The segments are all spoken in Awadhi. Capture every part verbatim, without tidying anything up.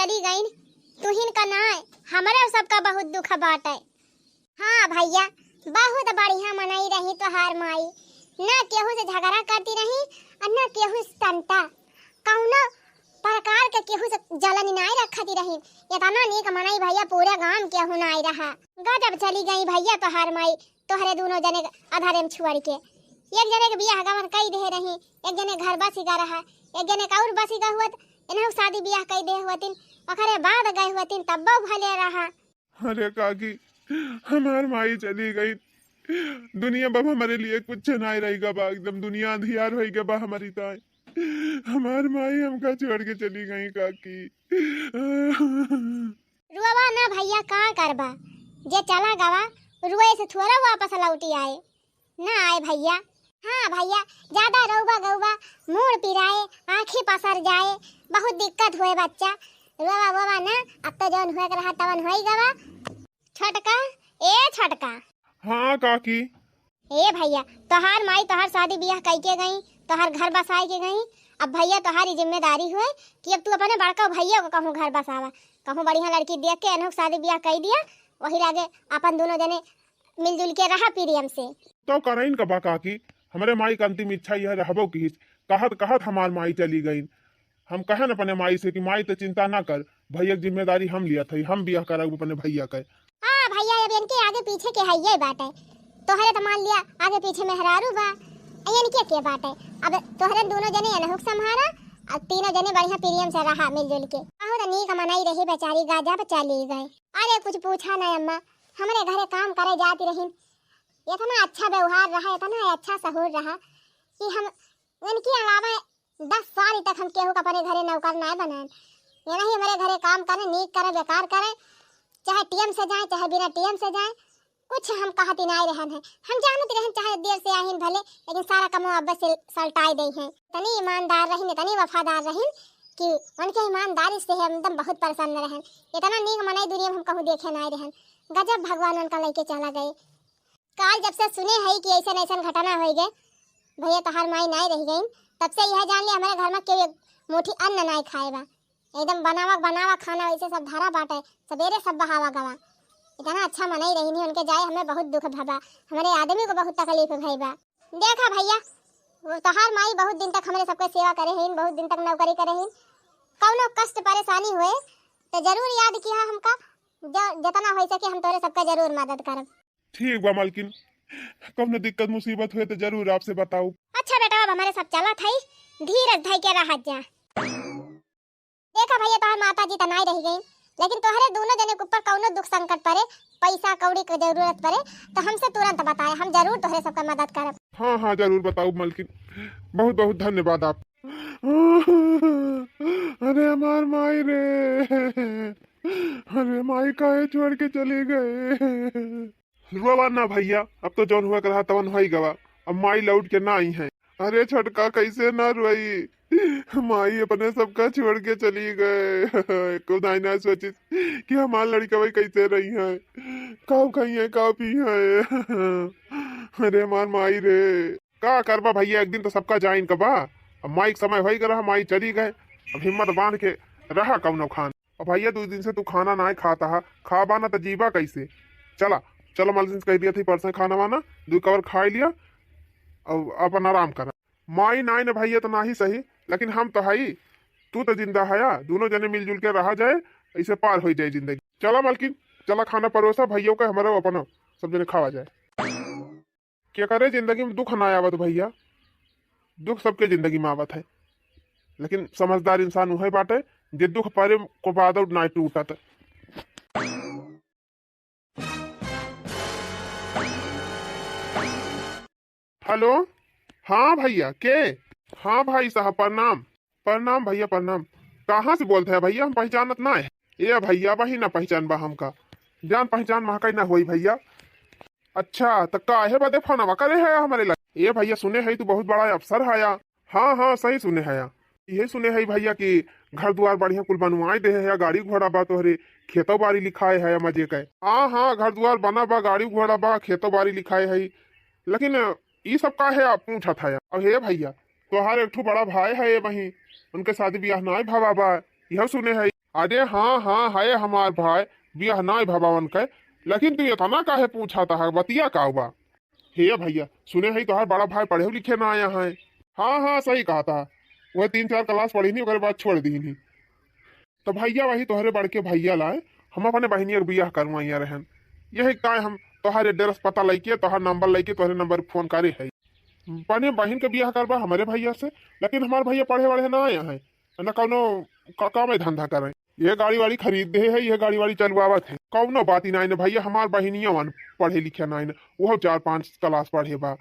चली गईन, तुहिन का नाय, हमरे सबका बहुत दुख बाटे। हाँ भैया, बहुत बढ़िया मनई रही तोहार माई। ना केहू से झगड़ा करती रही और ना केहू से टंटा, कौनो प्रकार के केहू से जलन नाय रखती रही। इतना नीक मनई भैया पूरे गांव केहू नाय रहा। गजब चली गई भैया तोहार माई, तोहरे दोनों जने के अधारे में छोड़ के। एक जने के बियाह गवन कई दे रही, एक जने घर बसी का रहा, एक जने का और बसी का हुआ, इन्हें शादी बियाह कई दे हुआ तीन, ओकरे बाद गए हुआ तीन तब्बो भले रहा। अरे काकी, हमार माई चली गई। दुनिया बा हमरे लिए कुछ नाय रही गा बा, एकदम दुनिया अंधियार होई गा बा हमरी ताई। हमार माई हमका छोड़ के चली गई काकी। रुआवा ना भैया, का करबा, जे चला गवा, रुए से थोड़ा वापस लौटी आए। ना आए भैया। हाँ भैया, ज्यादा रउबा गउबा, मूड़ पिराए, आँखी पसर जाए, बहुत दिक्कत होए बच्चा। रोवा वोवा ना, अब तो जौन होए के रहा तवन होई गवा। छोटका, ए छोटका। हाँ काकी। ए भैया, तोहार माई तोहार शादी बियाह कइके गई, तोहार घर बसाए के गई। अब भैया तोहार ई जिम्मेदारी हुए कि अब तू अपने बड़का भैया को कहूँ घर बसावा, कहूँ बढ़िया लड़की देख के एनहु शादी बियाह कई दिया, वही लागे अपन दोनों जने मिलजुल के रहा प्रेम से। तो करइन का बा काकी, हमरे माई का अंतिम इच्छा यह रहबो किहिस। कहत कहत हमार माई चली गईन। हम कहन अपने माई से कि माई तो चिंता ना कर, भैया के जिम्मेदारी हम लिया थई, हम बियाह करब अपने भैया के। हाँ भैया, अब इनके आगे पीछे के है ये बात है, तोहरे तो मान लिया आगे पीछे मेहरारू बा, इनके के बात है। अब तोहरे दोनों जने एनहुक संभारा, अब तीनों जने बढ़िया प्रेम से रहा मिलजुल के। बहुत नीक मनई रही बेचारी, गजब चली गए। अरे कुछ पूछा ना अम्मा, हमरे घरे काम करे जाती रहिन, इतना अच्छा व्यवहार रहा, इतना अच्छा सहूर रहा कि हम इनके अलावा दस साल तक हम केहू का अपने घरे नौकर ना बनाएन। ये नहीं हमरे घरे काम करे, नीक करे, बेकार करे, चाहे टीएम से जाए, चाहे बिना टीएम से जाए, कुछ हम कहती नाय रहन है। हम जानत रहन चाहे देर से आहिन भले, लेकिन सारा कमवा अब्बे से सलटाई दई हैं। इतनी ईमानदार रहिन, इतनी वफादार रहिन कि उनके ईमानदारी से हम एकदम बहुत प्रसन्न रहन। इतना नीक मनई दुनिया में हम कहूँ देखे नाय रहन। गजब भगवान उनका लेके चला गए। काल जब से सुने है कि ऐसन ऐसन घटना होई गए, भैया तोहार माई नाय रह गई, तब से यह जान ले हमारे घर में केहू एक मुट्ठी अन्न नाय खाए बा। एकदम बनावा बनावा खाना वैसे सब धरा बाटे, सवेरे सब बहावा गवा। इतना अच्छा मनई रही नहीं उनके जाए, हमें बहुत दुख भवा, हमारे आदमी को बहुत तकलीफ भई बा। देखा भैया, वो तोहार माई बहुत दिन तक हमरे सबके सेवा करे हैं, बहुत दिन तक नौकरी करे हैं, कौनो कष्ट परेशानी होए तो जरूर याद किया हमका, ज-, जितना हो सके हम तोरे सबका जरूर मदद करब। ठीक बा मालकिन, कौनो दिक्कत मुसीबत होए तो जरूर आपसे बताऊ। अच्छा बेटा, अब हमारे सब चलत हई, धीरज धई के रहत जा। देखा भैया, तोहर माता जी त नाई रह गई, लेकिन तोहरे दोनों जने के ऊपर कौनो दुख संकट पड़े, पैसा कौड़ी के जरूरत पड़े, तो हमसे तुरंत बताए, हम जरूर तोहरे सबका मदद करब। हाँ, हाँ, जरूर बताऊ मालकिन, बहुत बहुत धन्यवाद आप। अरे हमार माई रे, अरे माई काहे छोड़ के चली गई? रोवा ना भैया, अब तो जौन हुआ के रहा तवन होई गवा, अब माई लौट के ना आई है। अरे छोटका, कैसे ना रोई, माई अपने सबका छोड़ के चली गए। एको दाई ना सोचिस कि हमार लड़िकवई कैसे रही है, का खाई है, का पी है। अरे हमार माई रे। का करबा भैया, एक दिन तो सबका जाइन का बा। अब माई के समय होई गवा, माई चली गए, अब हिम्मत बांध के रहा कौनो खान। अब भैया, दू दिन से तू खाना नाय खाता हा, खाबा ना त जीबा कैसे? चला, चला, मालकिन से कह दिया थी परसों खाना वाना, दू कवर खाई लिया, अब अपन आराम करा। माई नाय न भैया त नाही सही, लेकिन हम तो हई, तू तो जिंदा हया, दोनों जने मिलजुल के रहा जाए, ऐसे पार हो जाए जिंदगी। चला मालकिन, चला खाना परोसा भैया के, हमारा अपन सब जने खावा जाए। केकरे जिंदगी में दुख ना आवत भैया, दुख सबके जिंदगी में आवत है, लेकिन समझदार इंसान उहे बाटे जे दुख परे को बाद ना टूटत। हेलो, हाँ भैया, के? हाँ भाई साहब, प्रणाम। प्रणाम भैया, प्रणाम। कहाँ से बोलत है भैया? हम पहचानत ना है। ए भैया, वही ना पहचान बा हमका। जान पहचान महका ना होई भैया। अच्छा, त काहे बदे फोनवा करे है हमरे लगे? ए भैया, सुने है तू बहुत बड़ा अफसर हया। हाँ, हाँ, सही सुने हया। इहे सुने है भैया कि घर दुआर बढ़िया कुल बनवाए दे है, गाड़ी घोड़ा बा तोहरे, खेतो बाड़ी लिखाए है मजे के। हाँ, हाँ, घर दुआर बना बा, गाड़ी घोड़ा बा, खेतो बाड़ी लिखाए है, लेकिन ई सब काहे आप पूछत है? अब हे भैया, तोहार एक ठो बड़ा भाई है, ए बहिन, उनके शादी बियाह नाय भवा बा, यह सुने है। अरे हाँ, हाँ, है हमार भाई, बियाह नाई भवा उनके, लेकिन तू इतना काहे पूछत है, बतिया का बा? हे भैया, सुने है तोहार बड़ा भाई पढ़े लिखे ना आया है। हाँ, हाँ, सही कहत है, वह तीन चार class पढ़ी नहीं, ओकरे बाद छोड़ दी नहीं। तो भैया, वही तोहरे बड़के भैया लाए, हम अपने बहिनिया के बियाह करवाइया रहन, यही काय हम तोहार address पता लइके, तोहार number लइके, तोहरे number phone करे है। अपने बहिन के बियाह करबा हमरे भैया से, लेकिन हमार भैया पढ़े वढ़े ना आया है, न कौनो क-, काम धंधा करे। ये गाड़ी वाड़ी खरीद दे है, ये गाड़ी वाड़ी चलवावत है, कौनो बात ही नाई न भैया। हमार बहिनिया वन पढ़े लिखे नाई न, वो चार पांच class पढ़े बा।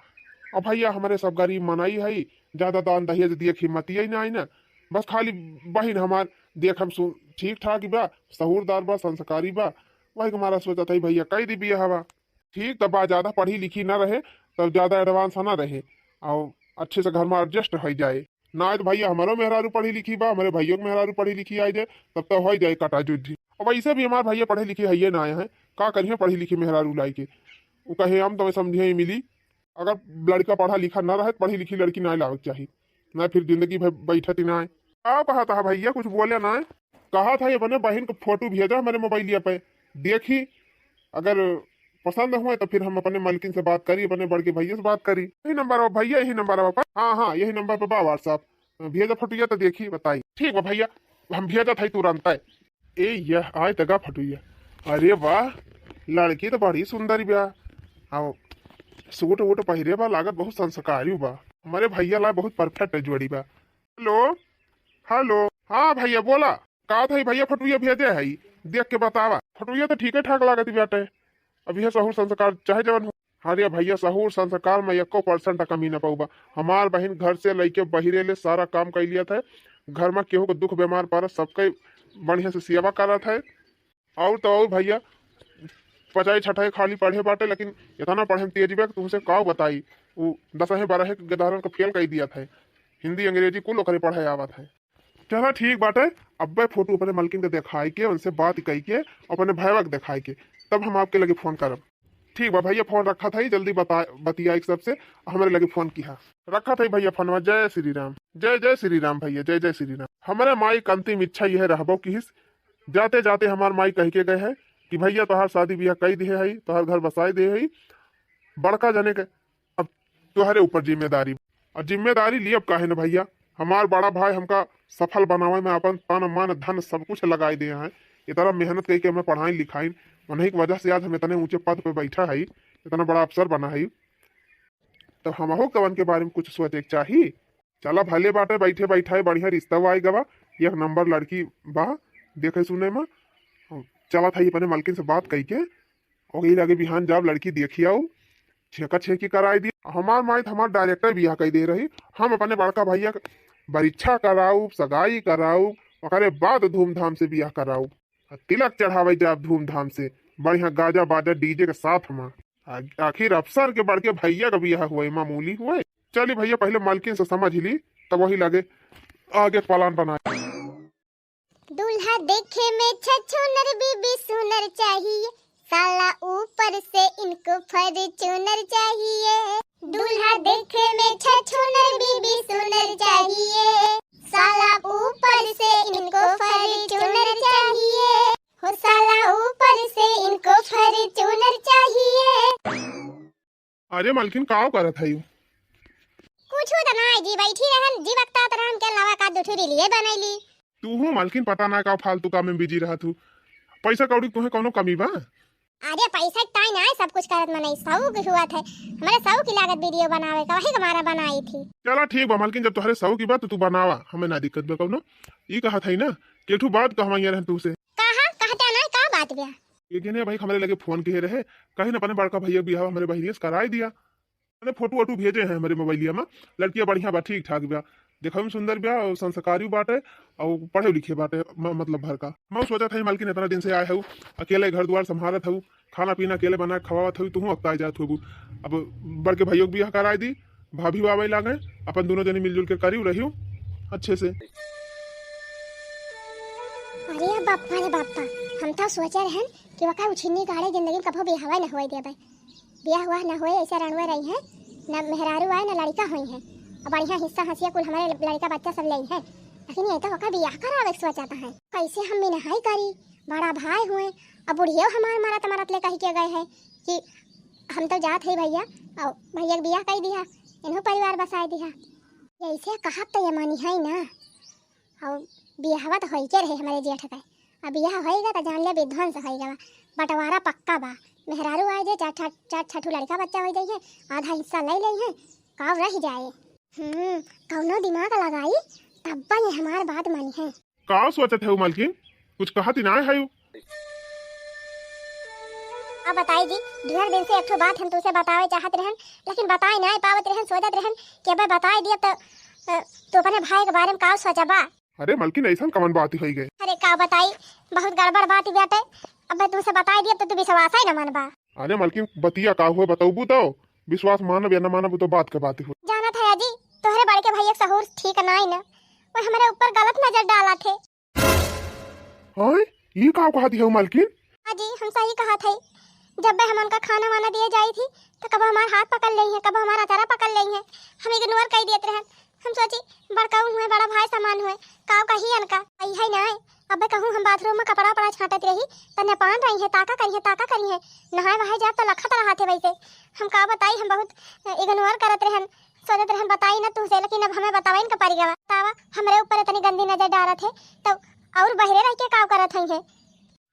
अब भैया, हमरे सब गरीब मनई है, ज्यादा दान दहेज दिए के हिम्मत ही नाई न। बस खाली बहिन हमार देखम सु-, ठीक ठाक बा, सहूरदार बा, संस्कारी बा, वही के मारा सोचत है भैया, कई दी बियाह बा। ठीक त बा, ज्यादा पढ़ी लिखी ना रहे, तब ज्यादा advance ना रहे, और अच्छे से घर में adjust हो जाए। ना तो भैया, हमारो मेहरारू पढ़ी लिखी बा, हमारे भैयों के मेहरारू पढ़ी लिखी आई जाए, तब तो हो जाए कटा जुझी। और वैसे भी हमार भैया पढ़े लिखे है ना आए हैं, का करिए पढ़ी लिखी मेहरारू लाई के? वो कहे, हम तुम्हें समझे ही मिली, अगर लड़का पढ़ा लिखा ना रहे, पढ़ी लिखी लड़की ना लावे के चाही, ना फिर जिंदगी भर बैठत ही ना है। का कहत है भैया, कुछ बोले ना है? कहत है अपने बहन को फोटो भेजा हमारे मोबाइलिया पे, देखी, अगर पसंद हुए तो फिर हम अपने मलकिन से बात करी, अपने बड़के भैया से बात करी। यही नंबर बा भैया, यही नंबर बा पर। हाँ, हाँ, यही नंबर पे बा WhatsApp। भेजा फोटोया तो देखी, बताई। ठीक बा भैया, हम भेजत है तुरंत। ए, यह आय तगा फोटोया। अरे वाह, लड़की तो बड़ी सुंदर बा। आओ, सूट वूट पहिरे बा, लागत बहुत संस्कारी बा। हमारे भैया ला बहुत perfect जोड़ी बा। हेलो, हेलो, हाँ भैया बोला। का था भैया, फोटोया भेजे है, देख के बतावा। फोटोया तो ठीके ठाक लागत बाटे। अब यह सहूर संस्कार चाहे जवन हो। अरे भैया, सहूर संस्कार में एको percent कमी न पउबा। हमार बहिन घर से लइके बहिरे ले सारा काम कइ लियत है। घर में केहू के दुख बीमार पड़त, सबके बढ़िया से सेवा करत है। और तो और भैया, पचाई छठाई खाली पढ़े बाटे, लेकिन इतना पढ़े में तेज बा कि तुमसे का बताई। उ दसहें बारहे के गदारन को फेल कइ दियत है। हिंदी अंग्रेजी कुल ओकरे पढ़े आवत है। चला ठीक बाटे, अब्बे फोटो अपने मलकिन के देखाई के, उनसे बात कई के, अपने भैया के देखाई के, तब हम आपके लगे फोन करब। ठीक बा भैया, फोन रखत हई, जल्दी बता, बतियाई सबसे, हमरे लगे फोन किहा। रखत हई भैया फोनवा। जय श्री राम, जय जय श्री राम भैया, जय जय श्री राम। हमरे माई के अंतिम इच्छा यह रहबो किहिस, जाते जाते हमार माई कह के गए है कि भैया तोहार शादी बियाह कई दिहे हई, तोहार घर बसाई दे हई, बड़का जने के अब तोहरे ऊपर जिम्मेदारी। और जिम्मेदारी लियब काहे न भैया, हमार बड़ा भाई हमका सफल बनावे में अपन तन मन धन सब कुछ लगाई दे हैं। इतना मेहनत करके हमें पढ़ाई लिखाई, उन्हीं की वजह से आज हम इतने ऊंचे पद पे बैठा है, इतना बड़ा अफसर बना है। तब हमहू कवन के बारे में कुछ सोचे के चाही। चला भले बाटे, बैठे बैठा है बढ़िया रिश्ता आए गवा, एक नंबर लड़की बा, देखे सुने में। चला था अपने मलकिन से बात कई के, ओकरे लगे बिहान जाब, लड़की देखी आऊ, छेका छेकी कराई दी। हमार माई त हमार direct बियाह कई दे रही। हम अपने बड़का भैया के बरिच्छा कराऊ, सगाई कराऊ, ओकरे बाद धूमधाम से बियाह कराऊ। आ तिलक चढ़ावे जाब धूमधाम से, बढ़िया गाजा बाजा DJ के साथ में। आ-, आखिर अफसर के बड़के भैया का बियाह हुए, मामूली हुए? चली भैया, पहले मलकिन से समझ ली, तब वही लगे आगे plan बनाए। दूल्हा देखे में छछूनर, बीबी सुनर चाहिए, साला ऊपर से इनको Fortuner चाहिए। दूल्हा देखे में छछूनर, बीबी सुनर चाहिए, साला ऊपर से इनको Fortuner चाहिए, हो साला ऊपर से इनको Fortuner चाहिए। अरे मलकिन, काव करत हई? कुछ तो ना जी, बैठी रहन जी, बकतात रहन के नवा का दो ठो रीलिये बनैली। तू हूँ मलकिन, पता ना का फालतू काम में busy रहत हूँ। पैसा कौड़ी तुहे कौनो कमी बा? अरे पैसा के ताई ना, सब कुछ करत मनई, शौक हुआ थे, हमारे शौक की लागत video बनावे का, वही हमारा बनाई थी। चला ठीक बा मलकिन, जब तोहरे शौक की बात तो तू बनावा, हमें ना दिक्कत बा कौनो। ई कहत हई ना कि एक ठो बात कहवा यहाँ रहन तू से। कहा, कहता ना, का बात बा? एक जने भाई हमरे लगे फोन किए रहे, कहीं न अपने बड़का भैया बियाह हमरे बहिनिया से कराई दिया। मैंने फोटो वोटो भेजे हैं हमरे मोबाइलिया में, लड़किया बढ़िया बा, ठीक ठाक बा, देखा में सुंदर बा और संस्कारी बाटे और पढ़े लिखे बाटे, म-, मतलब भर का। मैं सोचा था मलकिन इतना दिन से आए हूँ, अकेले घर द्वार संभालत हूँ, खाना पीना अकेले बना के खवावत हूँ, तुहूँ अकताई जात होबू। अब बड़के भैया के बियाह कराई दी, भाभी बाबा लागे, अपन दोनों जने मिलजुल के करी रही अच्छे से। अरे बापा रे बापा, हम तो सोचे रहन कि वका उछिन्नी गाड़े जिंदगी में कभो बियाहवा न होए देबे। बियाह हुआ न होए, ऐसे रणुए रही हैं, न मेहरारू आए, न लड़का होई हैं। अब बढ़िया हिस्सा हंसिया कुल हमारे लड़का बच्चा सब ले हैं। लेकिन ये तो ओकर बियाह करावे के सोचत है। कैसे हम मिनहाई करी? बड़ा भाई हुए, अब बुढ़ियो हमार मरत मरत ले कहि के गए है कि हम तो जात है भैया, और भैया के बियाह कइ दिहा, इन्हों परिवार बसाए दिहा। ऐसे कहब तो ये मानी है ना। और बियाहवा तो होई के रहे हमारे जेठ का, अब बियाह होइगा तो जान ले विध्वंस होइगा बा। बंटवारा पक्का बा। मेहरारू आए जे चार ठा-, चार छठू लड़का बच्चा हो जाइए, आधा हिस्सा ले ले हैं, काव रह जाए। हम्म, कौनो दिमाग लगाई तब ये हमार बात मानी है। का सोचत है मलकिन? कुछ कहत ही ना है। अब बताई जी, ढेर दिन से एक ठो बात हम तुमसे बतावे चाहत रहन, लेकिन बताए ना पावत रहन, सोचत रहन कि अब बताई दिया तो, अ, तू अपने भाई के बारे में का सोचबा? अरे मलकिन, ऐसन कवन बात होई गए? अरे का बताई, बहुत गड़बड़ बात ही बाटे। अब तुमसे बताई दिया तो तू विश्वास ही न मानबा। अरे मलकिन, बतिया का हुए, बतौबू तो विश्वास मानब या न मानब, वो तो बात के बात हुए। जानत है अजी, तोहरे बड़के भैया के सहूर ठीक नाई न, वो हमरे ऊपर गलत नजर डालत है। हाँ, ये का कहत है मलकिन? अजी, हम सही कहत है। जब भी हम उनका खाना वाना दिए जाई थी, तो कब हमार हाथ पकड़ लेई है, कब हमार अचारा पकड़ लेई है, हम इग्नोर कर देत रहन। हम सोची, बड़काऊ हुए, बड़ा भाई समान हुए, काव कही अनका, आई है ना। अबे कहूँ हम बाथरूम में कपड़ा उपड़ा छाटत रही, त नेपान रही है, ताका करी है, ताका करी है। नहाए वहाए जाब तो लखत रहा थे वैसे। हम का बताई, हम बहुत इग्नोर करत रहन, सोचत रहन बताई ना तुमसे, लेकिन अब हमें बतावा इनका पड़ गवा। बतावा, हमरे ऊपर इतनी गंदी नजर डालत है, तो और बहरे रह के काव करत है?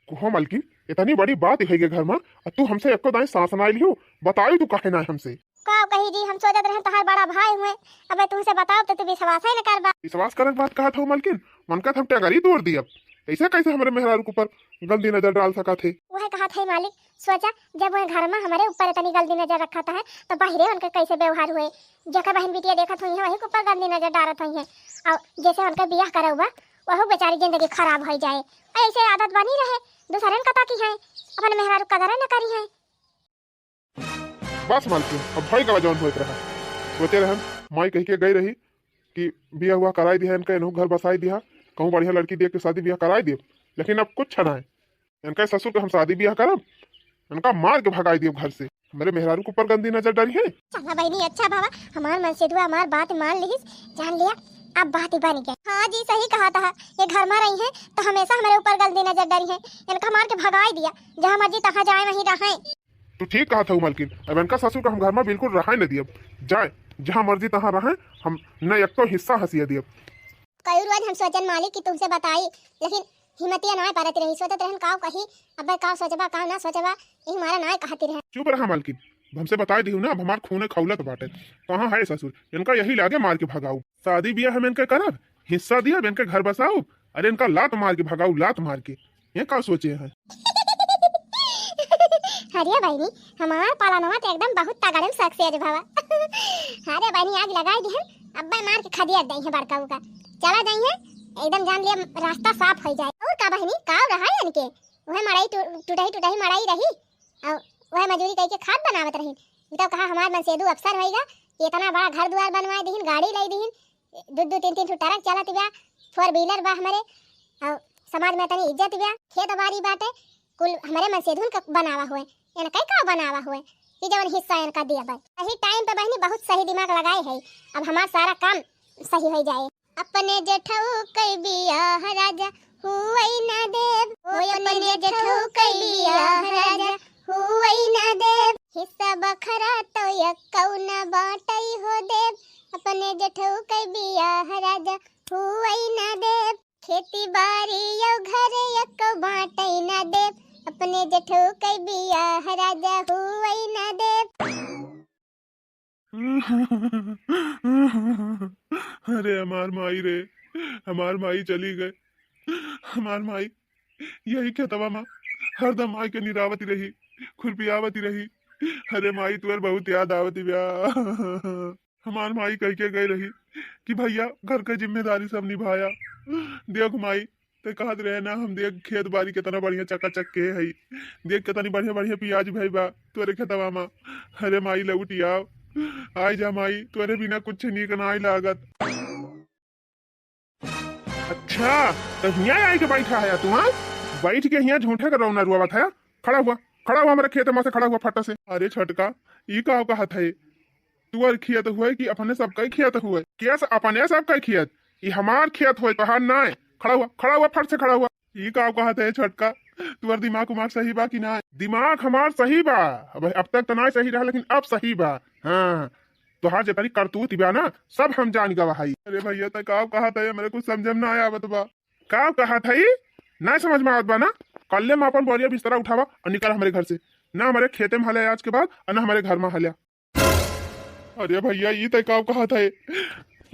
हो मलकिन, इतनी बड़ी बात है के घर में, और तू हमसे एको दाई सांस ना लियो, बताई तू काहे ना हमसे? का कही जी, हम सोचत रहन तोहार बड़ा भाई हुए, अबे तुमसे बताओ तो तू विश्वास ही न करबा। विश्वास करे के बात कहत हो मलकिन, मन का हम टंगरी तोड़ दियब। ऐसे कैसे हमरे मेहरारू के ऊपर गंदी नजर डाल सकत है? वह कहत है मालिक, सोचा जब वह घर में हमारे ऊपर इतनी गंदी नजर रखत है तो बाहरे उनका कैसे व्यवहार हुए? जेकर बहन बिटिया देखत हुई है वही के ऊपर गंदी नजर डालत हुई है, और जैसे उनका बियाह करौबा वहू बेचारी जिंदगी खराब हो जाए। ऐसे आदत बनी रहे, दूसरन का ताकी है, अपन मेहरारू कदर न करी है। बस मालकिन, अब भई गवा जौन होत रहा। सोचे रहन, माई कह के गई रही कि बियाह हुआ कराई दिया इनका, इनहू घर बसाई दिया, कहूँ बढ़िया लड़की देख के शादी बियाह कराई दिया, लेकिन अब कुछ ना है। इनका ससुर के हम शादी बियाह करब, इनका मार के भगाई दियब घर से। हमरे मेहरारू के ऊपर गंदी नजर डारी है। चला बहनी, अच्छा बाबा, हमार मनसेधुआ हमार बात मान लिहिस, जान लिया, अब बात ही बन गया। हाँ जी, सही कहत है, ये घर में रही है तो हमेशा हमरे ऊपर गंदी नजर डारी है। इनका मार के भगाई दिया, जहाँ मर्जी तहाँ जाए वहीं रहे। तू ठीक कहत हऊ मलकिन, अब इनका ससुर का हम घर में बिल्कुल रहाई न दियब। जाए, जहाँ मर्जी तहाँ रहे, हम न एको हिस्सा हंसिया दियब। कई रोज हम सोचन मालिक कि तुमसे बताई, लेकिन हिम्मतिया ना परत रही। सोचत रहन काव कही, अबे काव सोचबा काव ना सोचबा, यही मारा ना कहती रहन। चुप रहा मलकिन, हमसे बताई दिहू ना, अब हमार खून खौलत बाटे। कहाँ है ससुर? इनका यही लागे मार के भगाऊ। शादी बियाह हम इनके करब, हिस्सा दियब, इनके घर बसाऊ, अरे इनका लात मार के भगाऊ, लात मार के। ये का सोचे हैं? अरे बहनी, हमार पालनवा तो एकदम बहुत तगड़े में सक्सेस भवा। अरे बहनी, आग लगाई दिहन, अब्बा मार के खदिया दई है बड़काऊ का। चला जाई है, एकदम जान लिया रास्ता साफ हो जाए। और का बहनी, का रहा है इनके? वह मड़ई टु-, टुटही टुटही मड़ई रही, और वह मजूरी कई के खाद बनावत रही। उ तो कहा हमार मनसेदू अफसर होइगा, इतना बड़ा घर दुआर बनवाए दिहिन, गाड़ी लाई दिहिन, दू दू तीन तीन ठो ट्रक चलत बा, फोर व्हीलर बा हमरे, और समाज में तनी इज्जत बा, खेत बाड़ी बाटे, कुल हमरे मनसेधुन का बनावा हुए, इनका का बनावा हुए, कि जवन हिस्सा इनका दिया बा। सही टाइम पे बहनी बहुत सही दिमाग लगाए है, अब हमार सारा काम सही हो जाए। अपने जेठऊ कई बियाह राजा हुई ना देब, ओ अपने जेठऊ कई बियाह राजा हुई ना देब, हिस्सा बखरा तो यक्कऊ ना बाटई हो देब, अपने जेठऊ कई बियाह राजा हुई ना देब, खेती बाड़ी यो घर यक्कऊ बाटई ना देब, अपने जेठऊ कई बियाह राजा हुई ना देब। अरे हमार माई रे, हमार माई चली गए। हमार माई यही खेतवा में हरदम आके निरावती रही, खुरपियावती रही। अरे माई, तुअर बहुत याद आवती बा। हमार माई कह के गई रही कि भैया घर के जिम्मेदारी सब निभाया। देख माई, ते कहत रहे ना, हम देख खेत बाड़ी कितना बढ़िया चकाचक के हई, देख कितनी बढ़िया बढ़िया पियाज भई बा तोरे खेतवा में। अरे माई, लौटी आव, आई जा माई, तोरे बिना कुछ नीक नाई लागत। अच्छा, तो हियाँ आई के बैठा है तू, हाँ? बैठ के हियाँ झूठे के रोना रुआवत है। खड़ा हुआ, खड़ा हुआ, हमारे खेत में से खड़ा हुआ फट से। अरे छोटका, ई का कहत है? तू और खियत हुए कि अपने सबका ही खियत हुए? कैसे अपने सबका ही खियत? ई हमार खेत होय, तोहार नाय। खड़ा हुआ, खड़ा हुआ, फट से खड़ा हुआ। ई का कहत है छोटका, तोहर दिमाग उमाग सही बा कि नाय? दिमाग हमार सही बा, अब, अब तक तो नाय सही रहा, लेकिन अब सही बा। हाँ, तोहार जेतनी करतूत बा ना, सब हम जान गवा हई। अरे भैया, त का कहत है, हमरे कुछ समझे में ना आवत बा। का कहत है, ना समझ में आवत बा ना? कल्ले में अपन बोरिया बिस्तरा उठावा और निकल हमरे घर से। ना हमरे खेते में हले आज के बाद, और ना हमरे घर में हले। अरे भैया, ई तय का कहत है?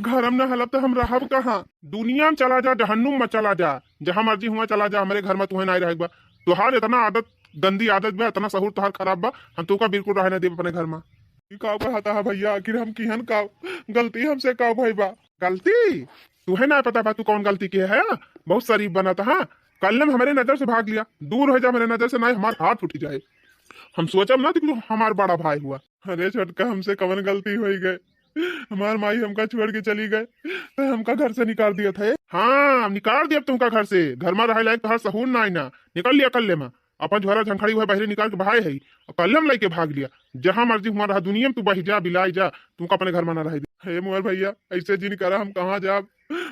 घर में ना हलब त हम रहब कहाँ? दुनिया में चला जा, जहन्नुम में चला जा, जहाँ मर्जी हुआ चला जा, हमरे घर में तुहे ना रहे बा। तोहार इतना आदत, गंदी आदत बा, इतना सहूर तोहार खराब बा, हम तोका बिल्कुल रहे ना देब अपने घर में। ई का कहता है भैया, आखिर हम किहन का गलती हमसे का भई बा? गलती? तुहे ना पता बा तू कौन गलती किहे है? बहुत शरीफ बनत हा। कल्ले में हमरे नजर से भाग लिया, दूर हो जा हमरे नजर से, नाहीं हमार हाथ उठी जाए। हम सोचब ना कि तू हमार बड़ा भाई हुआ। अरे छोटका, हमसे कवन गलती होई गए? हमार माई हमका छोड़ के चली गए, तो हमका घर से निकाल दिया था। हाँ, निकाल दिया तुमका घर से। घर में रहे लायक तोहार सहूर नाहीं ना। निकल लिया कल्ले में। अपन झोरा झंखड़ी हुआ बहरे निकाल के बहाए है, और कल्ले में लेके भाग लिया। जहाँ मर्जी हुआ रहा दुनिया में, तू बही जा, बिलाई जा, तुमका अपने घर में ना रहे दे। हे मोर भैया, ऐसे जिन करा, हम कहाँ जाब?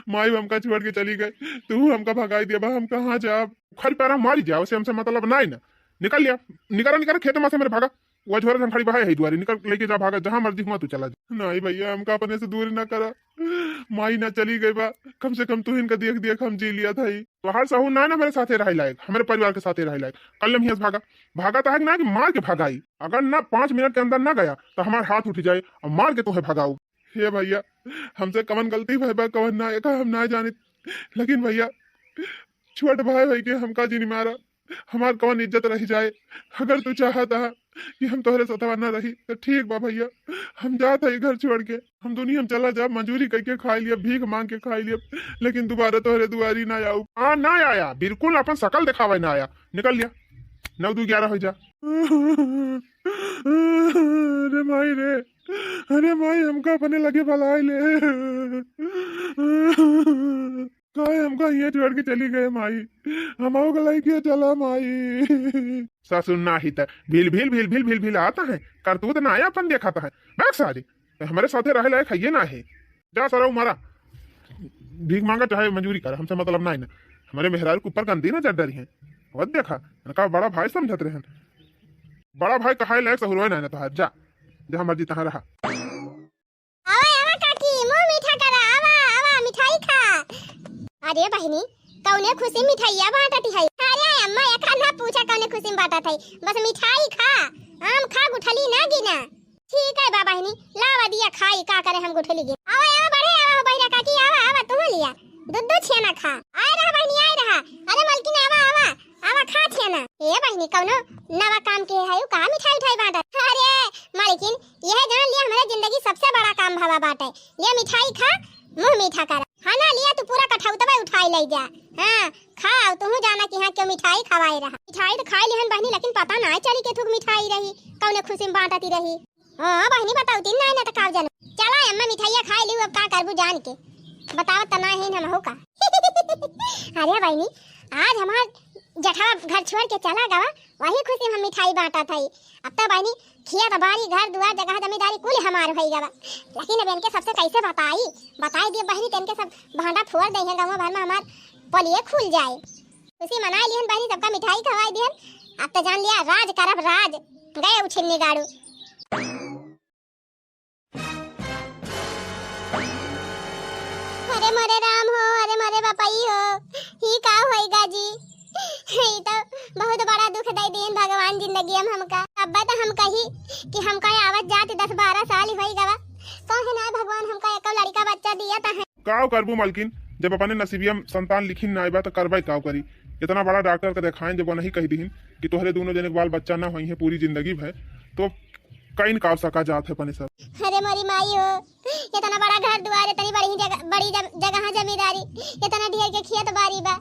माई हमका छोड़ के चली गए, तू हमका भगाई दिया बा, हम कहाँ जाब? खरी पैरा मारी जा, उसे हमसे मतलब नाहीं ना। निकल लिया, निकरा, निकरा, खेते में से मेरे भागा। वो झोरा झंखड़ी बहाए है दुआरे, निकल लेके जा, भागा, जहाँ मर्जी हुआ तू चला जा। नाहीं भैया, हमका अपने से दूर ना करा। माई ना चली गई बा, कम से कम तू इनका देख देख हम जी लिया था ही। तोहार सहूर ना ना मेरे साथे रहे लायक, हमरे परिवार के साथे रहे लायक। कल्ले में हियां से भागा, भागा तो है कि ना कि मार के भगाई। अगर ना पाँच मिनट के अंदर ना गया तो हमार हाथ उठ जाए और मार के तुहे भगाऊ। हे भैया, हमसे कवन गलती भई बा, कवन ना, एका हम ना जानित। लेकिन भैया, छोट भाई होई के हमका जिन मारा, हमार कवन इज्जत रह जाए। अगर तू चाहत हा कि हम तोहरे सथवा ना रही, तो ठीक बा भैया, हम जात हई घर छोड़ के। हम दुनिया में चला जाब, मजूरी करके खाई लिया, भीख मांग के खाई लिया, लेकिन दोबारा तोहरे दुआरी ना आऊ। हाँ, ना आया, बिल्कुल अपन शकल दिखावे ना आया। निकल लिया, नौ दू ग्यारह हो जा। अरे माई रे, अरे माई, हमका अपने लगे बुलाए ले। काहे हमका हियां छोड़ के चली गए माई? हमहू के लइके चला माई। ससुर नाही त भिल भिल भिल भिल भिल भिल आता है, करतूत ना है अपन देखाता है। बैठ सारे, हमरे साथे रहे लायक है ये ना है। जा सरऊ मारा, भीख मांगा चाहे मजूरी कर, हमसे मतलब ना है ना। हमरे मेहरारू के ऊपर गंदी नजर डरी है। वह देखा, इनका बड़ा भाई समझत रहन। बड़ा भाई कहाए लायक सहुरवा ना है ना तोहार। जा, जहाँ मर्जी तहाँ रहा। आवा, आवा काकी, मुंह मीठा करा, आवा, आवा, मिठाई खा। अरे बहिनी, कौने खुशी मिठाइया बांटती है? अरे अम्मा, एका ना पूछा कौने खुशी में बांटत है, बस मिठाई खा, आम खा, गुठली ना गिना। ठीक है बा बहिनी, लावा दिया खाई, का करे हम गुठली गिन। आवा, आवा, बढ़े आवा हो बहिरा काकी, आवा, आवा, तू लिया, दूध दूध छेना खा। आए रहा बहिनी, आए रहा। अरे मलकिन, आवा, आवा, आवा, खा छेना। ए बहिनी, कौनो नवा काम के है, का मिठाई उठाई बांटत? अरे मलकिन, यह जान लिया, हमारे जिंदगी सबसे बड़ा काम भवा बाटे। लिया मिठाई खा, मुंह मीठा कर। हाँ ना, लिया तू पूरा कठौतवा उठाई ले जा। हाँ, खा, अब तू जाना कि हाँ क्यों मिठाई खवाए रहा। मिठाई तो खाई लिहन बहिनी, लेकिन पता ना चली के थूक मिठाई रही, कौने खुशी में बांटती रही। हाँ बहिनी, बताओ तीन ना, ना तो का जानू। चला अम्मा मिठाइया खाई लियो, अब का करबू जान के। बतावत त ना है हम हो का। अरे बहिनी, आज हमार जठवा घर छोड़ के चला गवा, वही खुशी में हम मिठाई बांटत हई। अब तो बहिनी, खेत बारी, घर दुआर, जगह जमींदारी कुल हमार होई गवा। लेकिन अब इनके सबसे कैसे बताई? बताई दिए बहिनी, तो इनके सब भांडा फोड़ दे हैं, गाँव भर में हमार पोलिए खुल जाए। खुशी मनाई लिहन बहिनी, सबका मिठाई खवाई दिहन। अब तो जान लिया, राज करब राज, गए उछिन्नी गाड़ू। अरे मोरे राम हो, अरे मोरे बपई हो, ही का होइगा जी? ई तो बहुत बड़ा दुख दे दीन भगवान जिंदगी में हमका। अब तो हम कही कि हमका आवत जात दस बारह साल ही होई गवा, काहे ना भगवान हमका एको लड़का बच्चा दिया ता है। काव करबू मलकिन, जब अपने नसीबिया में संतान लिखिन ना आइबा तो करबे काव करी। इतना बड़ा डॉक्टर के देखाएं, जब वही कह दीन कि तोहरे दोनों जने के बाल बच्चा ना होई है पूरी जिंदगी भर, तो कईन काव सका जात है अपने सब। अरे मोरी माई हो, इतना बड़ा घर दुआर, इतनी बड़ी जगह, बड़ी जम-, जगह जमींदारी, इतना ढेर के खेत बारी बा,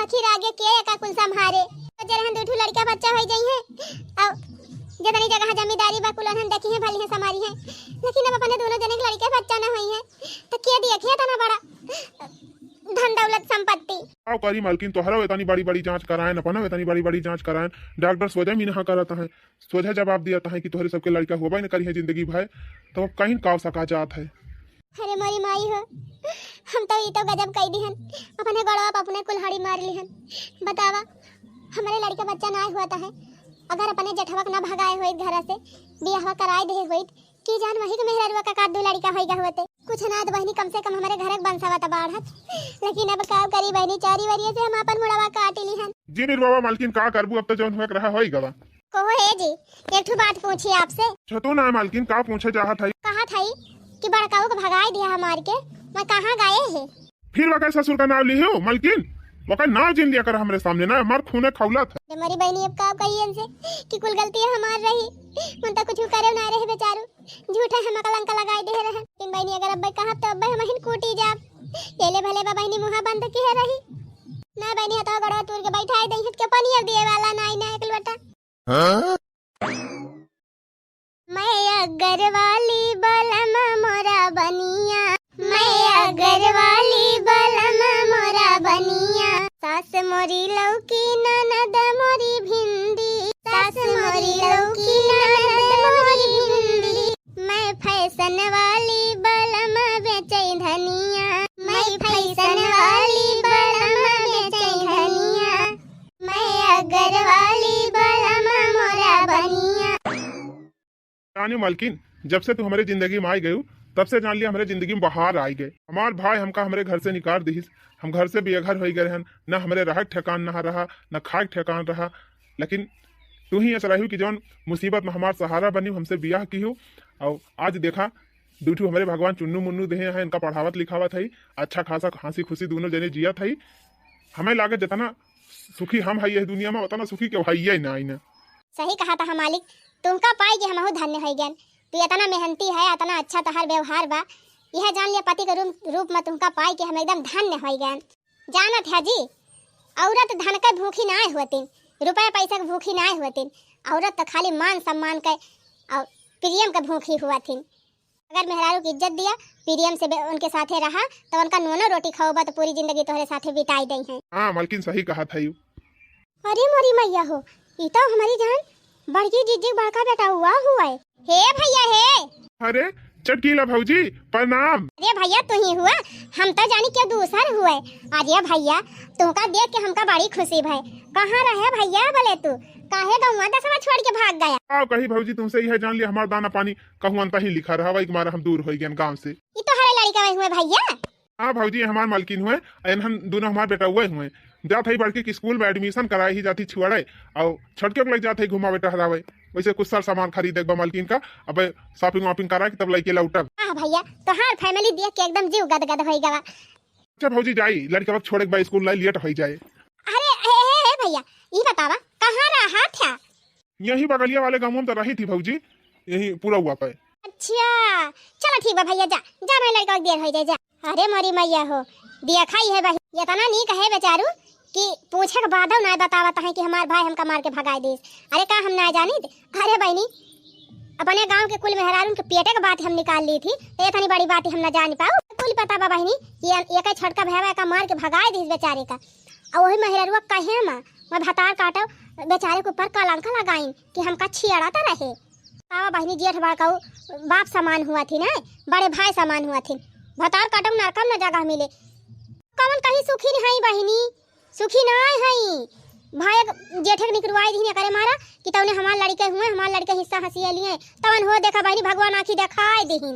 आखिर आगे के एका कुल संभारे? जे रहन दू ठो लड़का बच्चा होई जाई है, और जितनी जगह जमींदारी बा कुल उन्हन देखी है, भली है, संभारी है, लेकिन अब अपने दोनों जने के लड़के बच्चा ना होई है, तो के दिए के इतना बड़ा धन दौलत संपत्ति? काव करी मालकिन, तोहरा इतनी बड़ी बड़ी जांच कराएन, अपना इतनी बड़ी बड़ी जांच कराएन, डॉक्टर सोझा मीनहा करत है, सोझा जवाब दिया तहें कि तोहरे सबके लड़का होबे न करिहें जिंदगी भर, तो अब कहीं काव सका जात है। अरे मोरी माई हो, हम तो ई तो गजब कई दिहन, अपने गोड़वा पर अपने कुल्हाड़ी मार लिहन। बतावा, हमरे लड़का बच्चा ना हुआ है, अगर अपने जेठवा के ना भगाए होइत घर से, बियाहवा कराए दे होइत, कि जान वही के मेहररुआ का काट दू लड़का होइगा होते। कुछ ना तो बहिनी, कम से कम हमरे घर के बंसवा तो बाढ़त, लेकिन अब का करी बहिनी, चारी वरिये से हम अपन मुड़वा काट लिहन। जी निरवावा मालकिन, का करबू, अब तो जौन हुआ के रहा होई गवा। कहो हे जी, एक ठो बात पूछी आपसे। छतो ना मालकिन, का पूछे चाहत है? कहत है कि बड़काऊ के भगाए दिया हमार के, मैं कहाँ गए है? फिर वकर ससुर का नाम लिहो मालकिन, वकर नाम जिन लिया कर हमरे सामने ना, हमार खूने खौलत है। अरे मोरी बहिनी, अब का कही इनसे कि कुल गलती हमार रही, मन तो कुछ करे ना रहे बेचारू, झूठे हम कलंक लगाए दे रहे। लेकिन बहिनी, अगर अब्बे कहब तो अब्बे हम हिन कूटी जाब। ये ले भले बा बहिनी, मुँहा बंद किहे रही। ना बहिनी, हथवा गोड़वा तूर के बैठाए दई, हट के पानी अब दिए वाला ना आई ना एक लोटा। हाँ? मैं अगर वाली बलम मोरा बनिया, मैं अगर वाली बलम मोरा बनिया। सास मोरी लौकी ननद मोरी भिंडी, सास मोरी लौकी ननद मोरी भिंडी। मैं फैशन वाली बलम बेचै धनिया, मैं फैशन वाली बलम बेचै धनिया। मैं अगर वाली बलम मोरा बनिया। जाने मालकिन, जब से तू हमरे जिंदगी में आई गयू, तब से जान लिया हमरे जिंदगी में बहार आई गए। हमार भाई हमका हमरे घर से निकाल दिहिस, हम घर से बेघर होई गए हन, न हमरे रहे ठेकान ना रहा, न खाए ठेकान रहा। लेकिन तू ही ऐसा रही कि जौन मुसीबत में हमार सहारा बनी, हमसे बियाह की हो। और आज देखा, दू ठू हमरे भगवान चुन्नू मुन्नू देहे हैं, इनका पढ़ावत लिखावत है, अच्छा खासा हंसी खुशी दोनों जने जियत है। हमें लागे जितना सुखी हम है यह दुनिया में, उतना सुखी केहू है ही ना, ही ना। सही कहा था मालिक, तुमका पाई के हमहू धन्य हो गए। तू इतना मेहनती है, इतना अच्छा तोहार व्यवहार बा, यह जान लिया पति के रूप, रूप में तुमका पाई के हम एकदम धन्य हो गए। जानत है जी, औरत धन के भूखी ना होतिन, रुपया पैसा के भूखी ना होतिन, औरत तो खाली मान सम्मान के और प्रेम के भूखी हुआ थिन। अगर मेहरारू की इज्जत दिया, प्रेम से बे-, उनके साथे रहा, तो उनका नूनो रोटी खवाबा, तो पूरी जिंदगी तोहरे साथे बिताई दई हैं। हाँ, मालकिन सही कहा था यू। अरे मोरी मैया हो, ई तो हमारी जान बड़की जीजी बड़का बेटा हुआ हुआ है। हे भैया हे। अरे चटकीला भौजी, प्रणाम। अरे भैया तू ही हुआ, हम तो जानी क्यों दूसर हुए। अरे भैया तुमका देख के हमका बड़ी खुशी भय। कहाँ रहे भैया बोले तू, काहे गौवा दसवा छोड़ के भाग गया? का कही भौजी तुमसे, यह जान लिया हमार दाना पानी कहूँ अंता ही लिखा रहा, वही मारा हम दूर हो गए गाँव से। ई तो हरे लड़का हुए भैया। हाँ भौजी, ये हमार मालकिन हुए, एनहन दोनों हमार बेटउए हुए। जात हई बड़की के स्कूल में admission कराए ही जात ही छुआड़े, और छोटके के लग जात हई घुमावे टहरावे। वैसे कुछ सर सामान खरीदे के बा मालकिन का, अब shopping वॉपिंग करा के तब लइके लौटब। हाँ भैया, तोहार family देख के एकदम जीव गदगद होई गवा। अच्छा भौजी जाई, लड़का वक्त छोड़े के बा स्कूल, लाई late होई जाए। अरे हे, हे, हे भैया, ई बतावा कहाँ रहा था? यही बगलिया वाले गाँव में तो रही थी भौजी, यही पूरा हुआ पे। अच्छा, चलो ठीक बा भैया, जा, जा, मैं लड़का के देर हो जाए, जा। अरे मोरी मैया हो, देखा ही है भाई, इतना नीक है बेचारू कि पूछे के बादो ना बतावत है कि हमार भाई हमका मार के भगाए देस। अरे का हम ना जानित? अरे बहनी, अपने गाँव के कुल मेहरारून के पेटे के बात हम निकाल ली थी, तो इतनी बड़ी बात हम ना जान पाऊ। कुल पता बा बहनी कि एक छोटका भैया का मार के भगाए देस बेचारे का, और वही मेहरारुआ कहे मा, मैं भतार काटो बेचारे के ऊपर कलंक लगाइन कि हमका छियाड़त रहे। तावा बहिनी जेठ बड़काऊ बाप समान हुआ थी ना, बड़े भाई समान हुआ थी। भतार काटो नरकम न जगह मिले। कवन कहीं सुखी नहीं बहिनी, सुखी नहीं है। भाई जेठे के निकरवाई दीहिन करे मारा कि तौने हमार लड़के हुए, हमार लड़के हिस्सा हंसिए लिए। तवन हो देखा बहिनी भगवान आँखी देखाए दीहिन।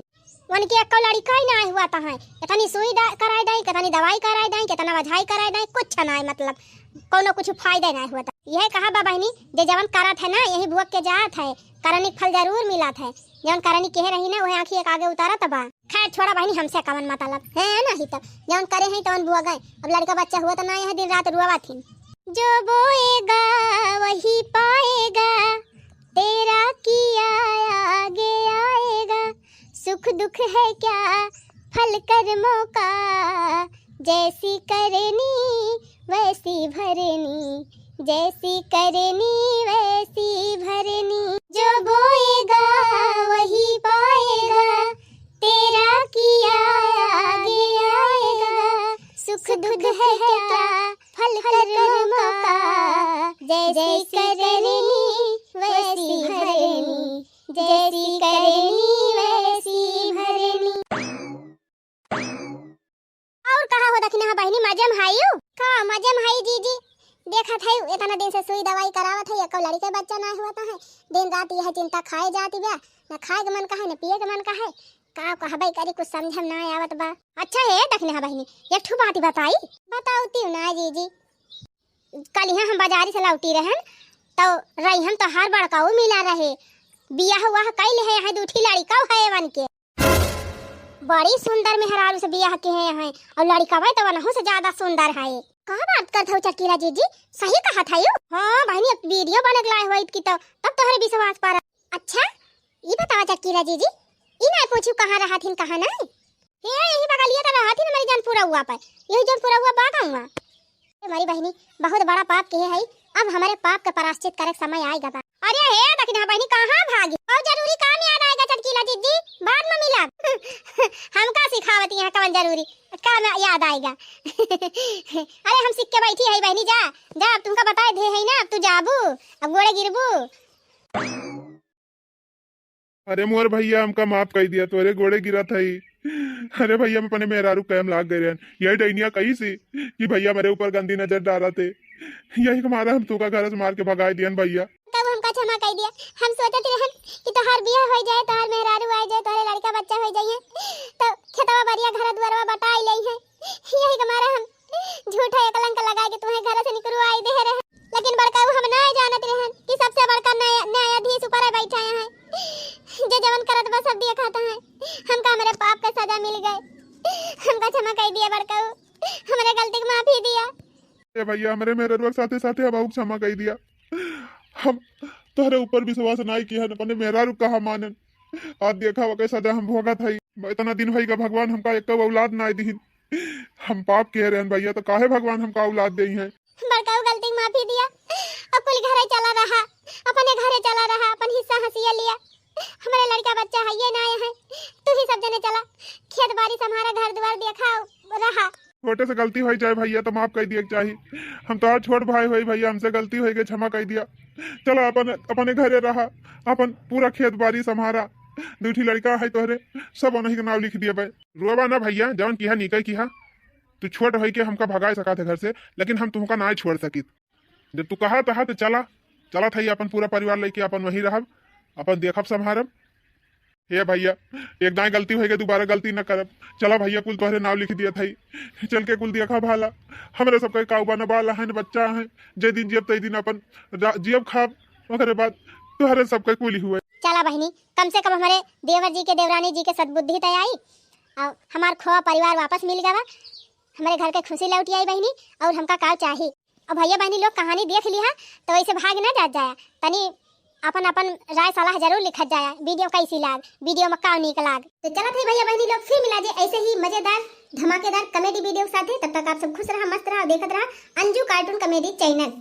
उनके एक्को लड़का ही ना हुआ तहाँ। इतनी सुई दा-, कराए दाई, कितनी दवाई कराए दाई, कितना वझाई कराए दाई, कुछ ना है, मतलब, कोनो कुछ फायदा ना हुआ था। यह कहा बा बहिनी, जे जवन करत है ना, यही भुगत के जात है, करनी के फल जरूर मिलत है। जवन करनी कहे रही ना, वह आँखी एक आगे उतारत बा। खैर, छोड़ा बहिनी, हमसे कवन मतलब है, है ना ही तो, जवन करे हैं, तवन भुगत गए। अब लड़का बच्चा हुआ तो ना, यह दिन रात रोवा थी। जो बोएगा, वही पाएगा, तेरा किया आगे आएगा। सुख दुख है क्या फल कर्मों का, जैसी करनी वैसी भरनी, जैसी करनी वैसी भरनी। जो बोएगा वही पाएगा, तेरा किया आगे आएगा। सुख दुख है क्या फल कर्मों का, जैसी करनी वैसी भरनी, जैसी करनी वैसी भरनी। हाँ बहिनी, मजे में हइउ? का मजे में हई जीजी? देखत हइउ, इतना दिन से सुई दवाई करावत हई, एको लड़िके बच्चा नाहीं हुवत है। दिन रात यह चिंता, खाए जाति बा, न खाए के मन कहे, न पिए के मन कहे। का कहबे करी, कुछ समझे में नाहीं आवत बा। अच्छा हे दखिनहा बहिनी, एक ठो बात बताई। बताउतिउ ना जीजी। कलिहाँ हम बजारी से लौटी रहन, तउ रहिहन तोहार बड़काऊ मिला रहे। बियाह उआह कइ लिहे हैं, दुइ ठी लड़िकउ है एवन के। बड़ी सुंदर मेहरारू से बियाह किहे हैं, अउर लड़िकवा तउ वनहू से ज्यादा सुंदर है। का बात करत हउ चटकीला जीजी, सही कहत हइउ। हाँ बहिनी, अब video बनक लाए होइत कि तउ, तब तोहरे विश्वास पर। अच्छा, ई बतावा चटकीला जीजी, ई नाहीं पूछू कहाँ रहत हिन, कहाँ नाहीं? हे, यही बगलिया त रहत हिन हमरे जौनपुरउआ पर, यही जौनपुरउआ बा गउँवा। ए मोरी बहिनी, बहुत बड़ा पाप किहे हई, अब हमरे पाप के प्रायश्चित करे के समय आइ गवा। अरे हे दखिनहा बहिनी, कहाँ भागी? बहुत जरूरी काम याद आइगा चटकीला जीजी, बाद में मिलब। हमका सिखावत यहाँ कवन जरूरी काम याद आइगा। अरे हम सीख के बैठी हई बहिनी, जा, जा, अब तुमका बताए दे हई ना, अब तू जाबू, अब गोड़े गिरबू। अरे मोर भइया, हमका माफ कइ दिया, तोरे गोड़े गिरत हई। अरे भइया, हम अपने मेहरारू के हम लाग गए रहन। यही डैनिया कहिस कि भइया हमरे ऊपर गंदी नजर डारत है। यही के मारा हम तोका घर से मार के भगाइ दियन भइया। तब हमका क्षमा कइ दिया। हम सोचत रहन कि तोहार बियाह होइ जाए, तोहार मेहरारू आइ जाए, तोहरे लड़िका बच्चा होइ जाइए, तो खेतवा बरिया घर दुआरवा बटाइ लइहे। यही के मारा हम झूठा ये कलंक लगाइ के तुहें घर से निकरवाइ देहे रहन। लेकिन बड़काऊ, हम नाहीं जानत रहन कि सबसे बड़का न्याय-, न्यायाधीश ऊपर बैठा है, जे जवन करत बा सब देखत है। हमका हमरे पाप का सजा मिल गए, हमका क्षमा कइ दिया बड़काऊ, हमरे गलती के माफी दिया। ए भइया, हमरे मेहररुआ के साथे साथे हमहू के क्षमा कइ दिया। हम तोहरे ऊपर विश्वास नाहीं किहन, अपने मेहरारू कहा मानन। आज देखा ओके सजा हम भोगत हई। इतना दिन होइगा भगवान हमका एक औलाद नाहीं दिहिन। हम पाप किहे रहन भइया, तो काहे भगवान हमका औलाद देइहैं? बड़काऊ, गलती के माफी दिया। अब कुल घरे चला रहा, अपने घरे चला रहा, अपन हिस्सा हँसिया लिया। हमरे लड़िका बच्चा हइये नाहीं है, तू ही सब जने चला, खेत बारी सम्हारा, घर दुआर देखा रहा। छोटे से गलती होइ जाए भइया, तो माफ कइ दिया के चाही। हम तोहार छोट भाई होई भइया, हमसे गलती होइ गई, क्षमा कइ दिया। चला अपन, अपने घरे रहा, अपन पूरा खेत बारी सम्हारा। दुइ ठी लड़िका है तोहरे, सब उन्हीं के नाम लिख दिया बे। रोवा ना भइया, जवन किहा नीके किहा। तू छोट होई के हमका भगाए सका थे घर से, लेकिन हम तुमका नाहीं छोड़ सकित। जब तू कहा तहा तो चला, चला था अपन पूरा परिवार लेके अपन वहीं रहब, अपन देखब सम्हारब। हे भइया, एक दाईं गलती होइगे, दुबारा गलती न करब। चला भइया, कुल तोहरे नाव लिख दिया थाई, चल के कुल देखा भाला। हमरे सबके काऊ बा न, बाल हैं न, बच्चा हैं, जे दिन जियब ते दिन अपन रा-, जियब खाब, ओकरे बाद तोहरे सबके कुल हुए। चला बहिनी, कम से कम हमरे देवर जी के, देवरानी जी के सद्बुद्धि त आई, अउर हमार खोआ परिवार वापस मिल गवा, हमरे घर के खुशी लौट आई बहिनी, अउर हमका का चाही। अब भइया बहिनी लोग कहानी देख लिहा, तो वैसे भाग ना जात जाया, तनी अपन अपन राय सलाह जरूर लिखत जाया। Video कैसी लाग, video में का नीक लाग। तो चलत है भइया बहिनी लोग, फिर मिला जे ऐसे ही मजेदार धमाकेदार comedy video के साथे। तब तक आप सब खुश रहा, मस्त रहा, देखत रहा अंजू cartoon comedy channel।